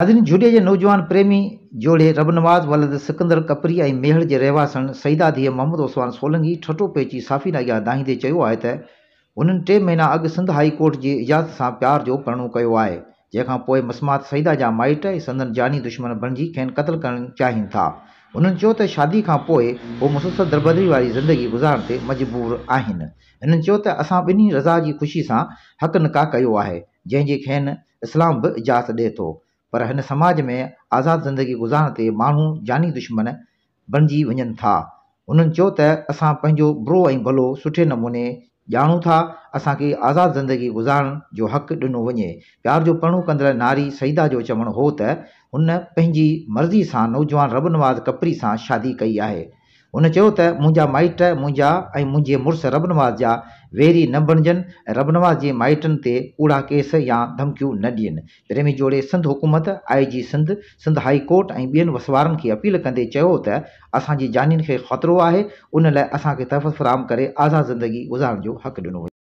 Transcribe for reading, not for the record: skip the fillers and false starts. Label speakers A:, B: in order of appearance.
A: ناظرين جهڏي جي نوجوان پريمي جوڙي ربنواز ولد سڪندر ڪپري ۽ ميهڙ جي رهواسڻ سعيده ڌيء محمد عثمان سولنگي ٺٽو پهچي صحافين اڳيان دانهيندي چيو آهي ته هنن ٽي مهينا اڳ سنڌ هائي ڪورٽ جي اجازت سان پيار جو پرڻو ڪيو آهي جنهن کان پوء مسمات سعيده جا مائٽ ۽ سندن جاني دشمن بڻجي کين قتل ڪرڻ چاهين ٿا. هنن چيو ته شادي کان پوء هو مسلسل دربدري واري زندگي گذارڻ تي مجبور آهن. هنن چيو ته اسان ٻنهي رضا جي خوشي سان حق نڪاح ڪيو آهي جنهن جي کين اسلام به اجازت ڏئي ٿو پر هن سماج ۾ آزاد زندگي گذارڻ تي ماڻهو جاني دشمن بڻجي وڃن ٿا. هنن چيو ته اسان پنهنجو برو ۽ ڀلو سٺي نموني ڄاڻون ٿا، اسان کي آزاد زندگي گذارڻ جو حق ڏنو وڃي. پيار جو پرڻو ڪندڙ ناري سعيده جو چوڻ هو ته هن پنهنجي مرضي سان نوجوان ربنواز ڪپري سان شادي ڪئي آهي. هن چيو ته منهنجا مائٽ منهنجا ۽ منهنجي مڙس ربنواز جا ويري نه بڻجن ۽ ربنواز جي مائٽن تي ڪوڙا ڪيس يا ڌمڪيون نه ڏين. پريمي جوڙي سنڌ حڪومت، آء جي سنڌ، سنڌ هائي ڪورٽ ۽ ٻين وسوارن کي اپيل ڪندي چيو ته اسان جي جانين کي خطرو آهي ان لاء اسان کي تحفظ فراهم ڪري آزاد زندگي گذارڻ جو حق ڏنو وڃي.